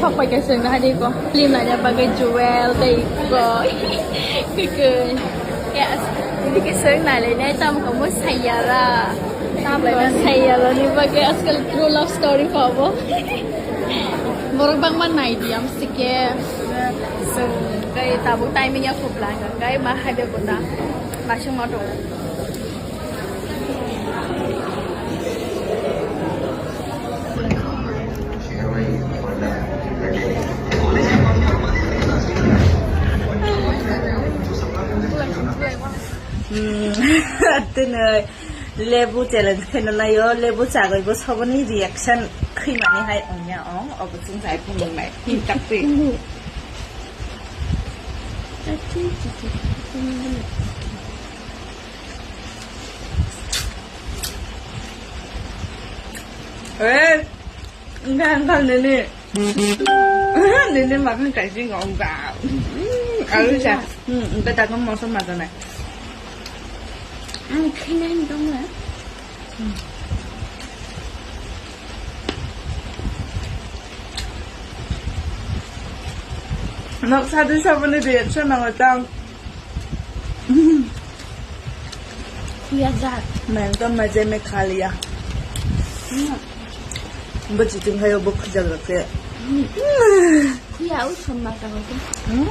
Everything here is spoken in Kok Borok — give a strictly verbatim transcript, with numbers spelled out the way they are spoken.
Pakai sengna hari ko film naina bagwi Jewel tei ko. Kikoi. Yes. Dike seng nalai nai tam ko mo sayara. Tam ko sayara ni bagwi askal true love story ko bo. Borok bangma nai di am sike. Seng kai tabuk timing ya khub lang kai ma hai de ko ta. Masung ma to. Tini lebu challenge khaina naio, lebu chagwi bo soboni reaction khimani hai ongya ong, obo chwng sai phunuknai. Takti. Eh, enggak, enggak, Nini. Nini makan kaisi enggak, enggak. Hmm, alu sa. Hmm, enggak takut masuk mata nih. Ang kena ini dong ya. Nok sadu sabuni reaction nang tang. Khuya jat. Main to maje me kha liya. Hmm. Bo chiting khayo bo khujak rakse. Khuya u summa ka hote. Hmm?